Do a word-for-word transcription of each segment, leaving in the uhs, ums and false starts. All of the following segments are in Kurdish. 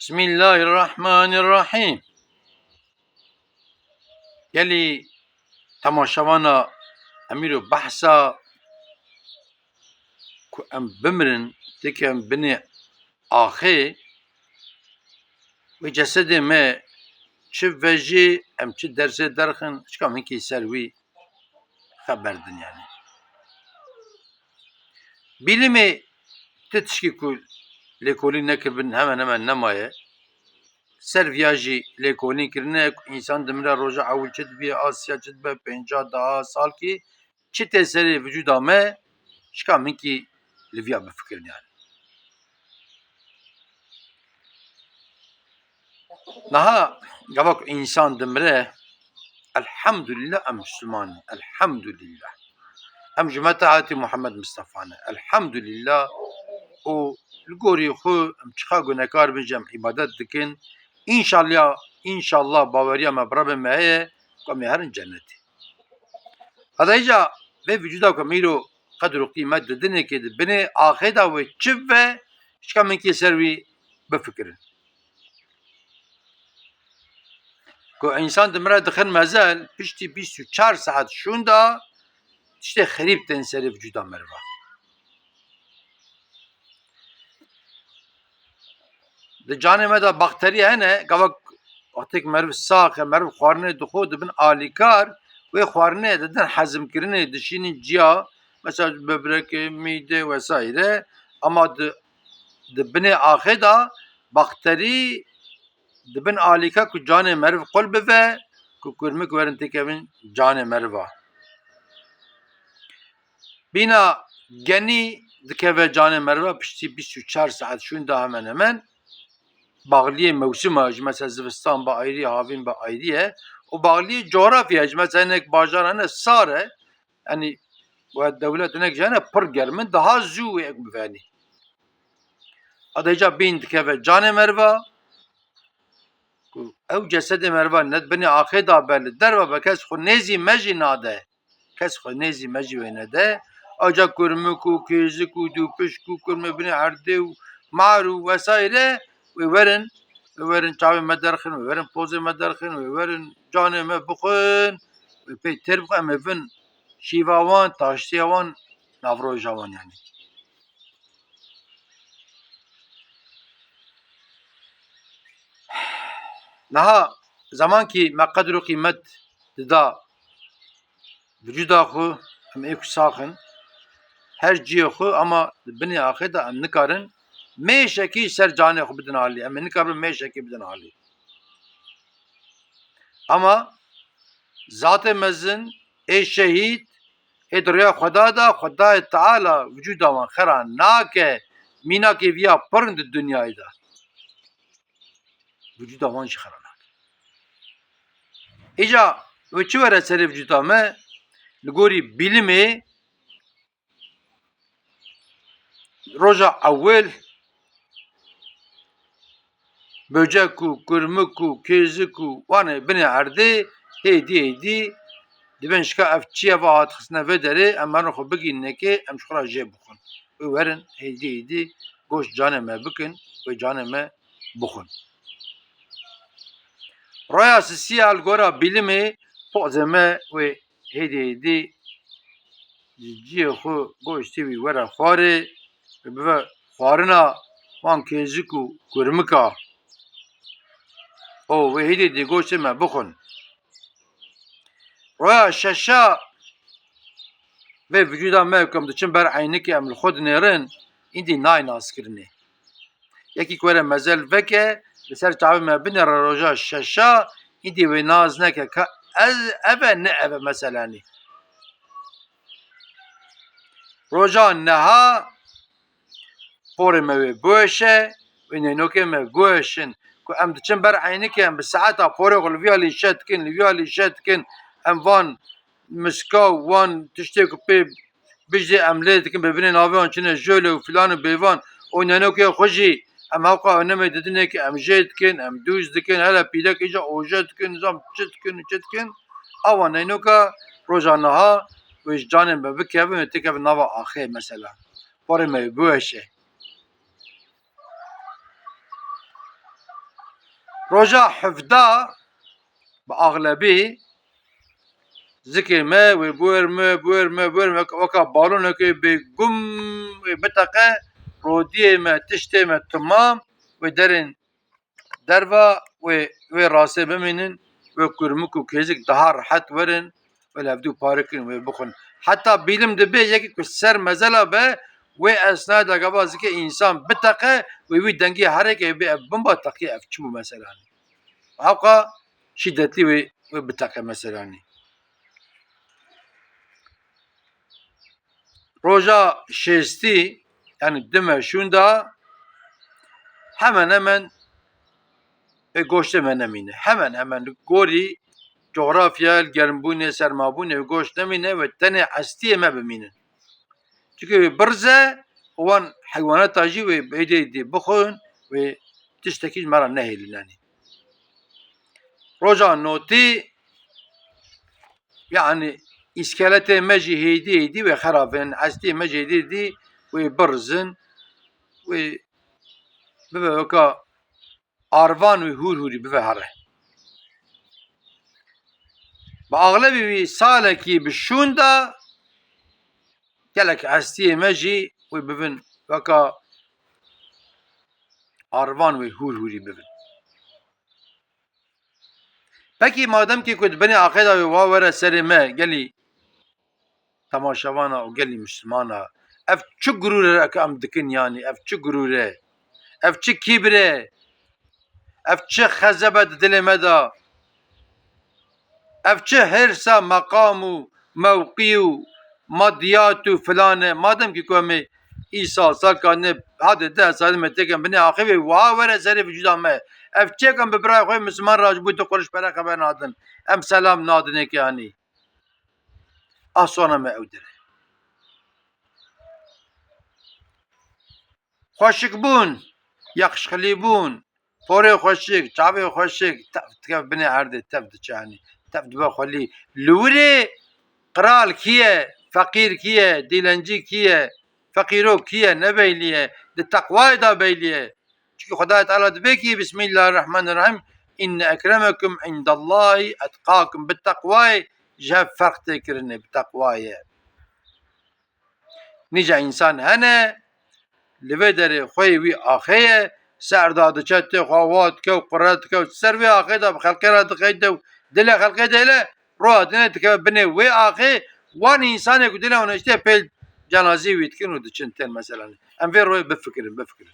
Bismillahirrahmanirrahîm. Gelî temaşevana em îro behsa ku em bimirin, têke em binê axê, wê cesedê me çi vejê, em çi dersê derxin, çika hinkî ser wî xeber din yani. Bîlimê ti tişkî ku lêkolîn nekiribin hemen hemen nemaye. Ser viya jî lêkolîn kirine ku însan dimire roja ewil çi dibiye, a siya çi dibe, pênca, daha salkî çi tê serê vücuda me, çika hinkî li viya bifikirin yani. Niha gava ku însan dimire, elhamdulillah em Müslüman in. Elhamdulillah. Em ji metaetî Muhammed Mistefa ne. Elhamdulillah. Û li gorî xwe em çiqa gunekar bin jî em îbadet dikin. Înşallah, înşallah baweriya me bi Rebê me heye ku em ê herin cennetê. Hada îca vê vücuda ku em îro qedr û qîmet didinê kê di binê axê de wê çi ve, çika min kê ser wî bifikirin. Ku însan dimire dixin mezel, piştî bîst û çar saet şûnda tiştê xerîb tên serê vücuda meriva. Di canê me de bakterî hene, gava wextêk meriv sax e, meriv xwarinê dixwe dibin alîkar, wê xwarinê didin hezimkirinê, dişînin ciya, mesela böbrekê, mîde vesaire. Ama di, di binê axê de bakterî dibin alîka ku canê meriv qul bive, ku kurmik werin têkevin canê meriva. Bîna genî dikeve canê meriva piştî bîst û çar saet şûnda hemen hemen. Baxliyê mewsima jî, mesela zivistan bi ayrî, havîn bi ayrî ye. Û baxliyê coğrafya jî, mesela hinek bajar hene sar e. Yanî we dewlet hinek jî hene pir germ in, daha zû wê ek bivenî. Adêca bîn dikeve canê meriva. Ku ew cesedê meriva ne di binê axê da be, li derve be, kes xwe nêzî me jî nade. Kes xwe nêzî me jî wê nede. Aca kurmik û kêzik û dûpişk û kurmê binê erdê û mar û vesaire wê werin, wê werin çavê me derxin, wê werin pozê me derxin, wê werin canê me bixwin, wê pê têr bixwe, em ê vin şîva wan, taştiya wan, navroja wan yani. Niha zemankî me qedr û qîmet dida vücuda xwe, em ê ku sax in, her ciyê xwe, ama di binê axê de em nikarin mêşekî ser canê xwe bidin alî. Em ê nikabin mêşekî bidin alî. Ama zatê mezin ê şehîd ê di rêya Xweda de, Xwedayê Teala vücuda wan xera nake, mînakê viya pir in di dinyayê de. Vücuda wan jî xera nake. Îca wê çi were serê vücuda me? Li gorî bîlimê roja ewil böcek û kurmik û kêzik û wan ê binê erdê hêdî hêdî dibên şika ev çi ye va hat xistine vê derê, em herin xwe bigînine kê, em ji xwe re jê bixwin. Wê werin hêdî hêdî goşt canê me bikin, wê canê me bixwin. Raya sisiya li gora bîlimê pozê me wê hêdî hêdî ji ciyê xwe goştê wî were xwarê, wê bibe xwarina wan kêzik û kurmika. O wê hêdî hêdî goştê me bixwin. Roya şeşa vê vücuda me ku em diçin ber eynikê em li xwe dinêrin, îndî nayê naskirinê. Yekî ku were mezel veke, li ser çavê me binêre roja şeşa, îndî wê nas neke ka ez, ev e, ne ev e, meselenî. Roja neha porê me wê biweşe, wê nênokê me biweşin. Ku em diçin ber eynikê, em bi saeta porê xwe li viya lîşe dikin, li viya lîşe dikin, em van miska û wan tiştê ku pê bijî em lê dikin, bi binê navê wan çine jole û filan û bêvan û nenokê xwe jî em hewqa nemê didinê ki em jê dikin, em dûz dikin, hele pîlek îca oje dikin, nizam çi dikin û çi dikin. Awa neynoka roja niha wê ji canê me bikevin, wê têkevin nava axê mesela. Porê me biweşe. Roja hevda bi axlebî zikê me wê biwerime, biwerime, biwerime, weke, weka balonekê bê gum wê biteqe, rodiyê me, tiştê me timam wê derên derva wê, wê rastê bimînin, wê kurmik û kêzik daha rehet werin, wê li hevdû parikin, wê bixwin. Heta bîlim dibe yekî ku ser mezela be, wê esnayê de gava zikê însan biteqe, wê wî dengê herêke bê ev bimba teqî ev çi bû meselanî. Hewqa şîdetî wê, wê biteqe meselanî. Roja şêstî, yanî dime şûnda hemen hemen ê goştê me nemîne. Hemen hemen gorî cografya, germbûnê, sermabûnê wê goşt nemîne, wê tenê estiyê me bimînin. Çunke wê birze, wan heywanata jî wê bêdê dê bixwin, wê tiştekî ji me re nehêlin yanî. Roja notî, yanî îskeletê me jî hêdî hêdî wê xerabin, estiyê me jî hêdî hêdî wê birizin, wê bibe weka arvan wê hûr hûrî bibe here. Bi axlebî wî salekî bi şûn de gelek estiyê me jî wê bibin weka arvan wê hûr hûrî bibin. Pekî madem kî ku di binê axê de wê wa were serê me, gelî temaşevana û gelî Mislimana, ev çi gurûr e ke em dikin yanî, ev çi gurûr e? Ev çi kîbir e? Ev çi xezeb e di dilê me de? Ev çi hêrsa meqam û mewqî û madiyat û filan e? Madem kî ku em ê îsal, salka nê, hadê deh salî me têkin binê axivê, wiha were serê vücuda me. Ev çi ye ku em bi birayê xwe Misliman re ji bo du quriş pere xeber nadin? Em selam nadinê ke yanî. A sona me ew dire. Xweşikbûn, yaqşxilîbûn, porê xweşik, çavê xweşik, tev dikeve binê erdê, tev diçe, yanî tev dibe xwelî. Li wirê qral kî ye, feqîr kî ye, dîlencî kî ye, feqîro kî ye, ne beylî ye, di teqwayê de beylî ye. Çunke Xwedayê Teala dibê kî, Bismillahirrahmanirrahîm, "Inne ekremekum indallahî etqakum." Bi teqwayê ji hev ferq tê kirinê, bi teqwayê. Nîce însan hene, li vê derê xweyê wî axê ye, ser da diçe tê xwe wa dike û qure dike û ser vê axê de bi xelkê re dixeyde û dilê xelkê dêle, roja dinê dikeve binê wê axê, wan însanê ku dilê wan hiştiye pêl cenazî wî dikin û diçin tên meselan. Em vê royê bifikirin, bifikirin.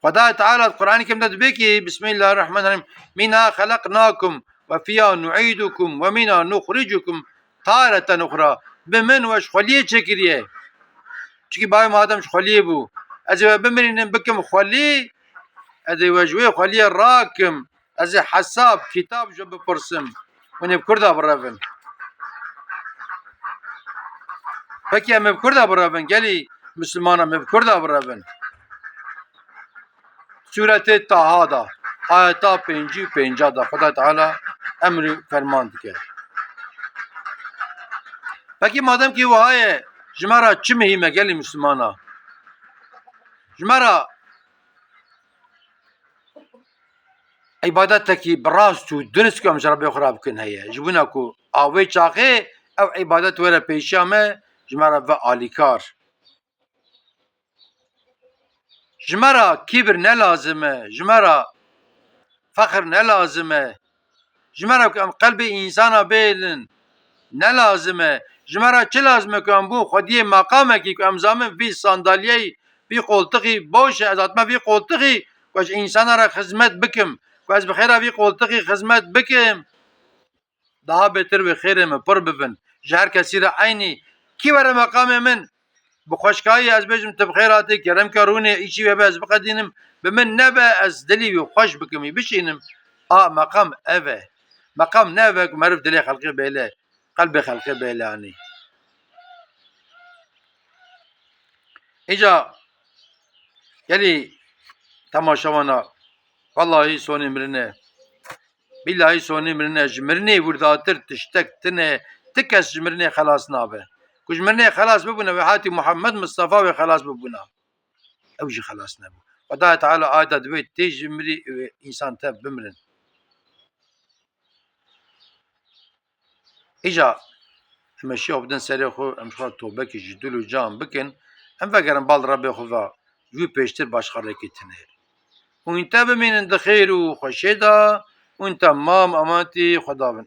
Xwedayê Teala di Qur'anê Kerim de dibê kî, Bismillahirrahmanirrahîm, "Minha xeleqnakum ve fiha nu'idukum ve minha nuxricukum tareten uxra." Bi min we ji xweliyê çêkiriye. Çikî bavê me Adem ji xweliyê bû. Ez ê we bimirînim, bikim xwelî, ez ê we ji wê xweliyê rakim. Ez ê hesab, kitab ji bipirsim. Hûn ê bi Kurda birevin. Pekî em ê bi Kurda birevin? Gelî Mislimana, em ê bi Kurda birevin? Sûretê Taha da, ayeta pêncî û pênca da Xweda Teala emr û ferman dike. Pekî madem kî wiha ye, ji me re çi muhîm e gelî Mislimana? Ji me re îbadetekî bi rast û dirist ku em ji Rebbê xwe re bikin heye. Ji bona ku a wê çaxê ew îbadet were pêşiya me, ji me re ve alîkar. Ji me re kîbir ne lazim e, ji me re fexir ne lazim e. Ji me re ku em qelbê însana bêlin ne lazim e. Ji me re çi lazim e ku em bûn xwediyê meqamekî ku em zamin vî sandalyeyî, vî qoltixî boş e, ez hatime vî qoltixî ku ez ji însana re xizmet bikim, ku ez bi xêra vî qoltixî xizmet bikim. Daha bêtir wê xêrê min pir bibin. Ji her kesî re eynî. Kî were meqamê min? Bi xweşkayî ez bêjim, tu bi xêr hatî, kerem ke rûnê, îşî wê be ez biqedînim. Bi min nebe, ez dilî wî xweş bikim, wî bişînim. A meqam ev e. Meqam ne ev e ku meriv dilê xelkê bêle, qelbê xelkê bêle anî. Îca gelî temaşevana, wellahî sonê mirin e. Bîlahî sonê mirin e. Ji mirinê wirdatir tiştek tine, ti kes ji mirinê xelas nabe. Ku ji mirinê xelas bibûne, wê hatî Muhammed Mistefa wê xelas bibûna. Ew jî xelas nebû. Xwedayê Teala ayda divê tê ji mirî, e, însan tev bimirin. Îca em ê şiya bidin serê xwe, em ji xwe tobekî ji dil û can bikin, em vegerin bal Rebê xwe ve, ji wî pêştir başqa rêkê tune ye. Hûn te bimînin di xêr û xweşê de, hûn temam ematî Xweda bin.